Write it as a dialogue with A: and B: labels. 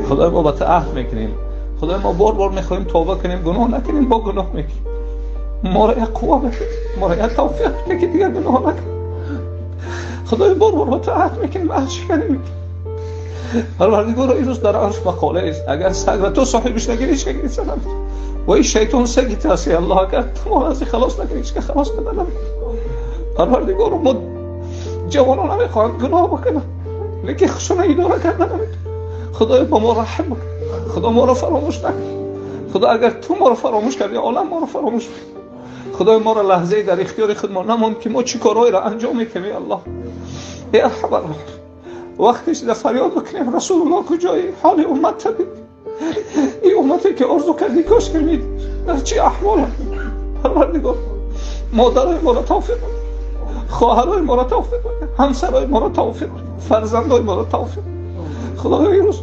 A: Худои мо ба ту аҳд мекунем. Худои мо бор бор мехоҳем тавба кунем, гуноҳ накунем, бо гуноҳ мекунем. Моро як қувва бده, моро як тавфиқ бده ки дигар гуноҳ накунем. Худои бор бор ба ту аҳд мекунем, аҳд шиканӣ мекунем. Парвардигоро, имрӯз дар арш мақола аст: агар сагро ту соҳибиш нагирӣ, ҳеч кас гирифта наметавонад. Ва ин шайтон саги ту аст, Аллоҳ, агар ту моро аз ин халос накунӣ, ҳеч кас халос карда наметавонад. Парвардигоро, мо ҷавонон намехоҳанд гуноҳ бикунанд, лекин худшона идора карда наметавонанд. Худоё, ба мо раҳм бикун. Худо, моро фаромӯш накун. Худо, агар ту моро фаромӯш кардӣ, олам моро фаромӯш мекунад. Худои, моро лаҳзае дар ихтиёри худ мо намонд ки мо чӣ корҳоеро анҷом медиҳем. Эй Аллоҳ, эй арҳамар вақте шуда фарёд бикунем: Расулуллоҳ, куҷоӣ? Ҳоли уммат бибин. Ин уммате ки орзу кардӣ, кош ки дар чӣ аҳвол. Парвардигор, модарои моро тавфиқ, хоҳарои моро тавфиқ, ҳамсарои моро тавфиқ, фарзандои моро тавфиқ. Худоё, имрӯз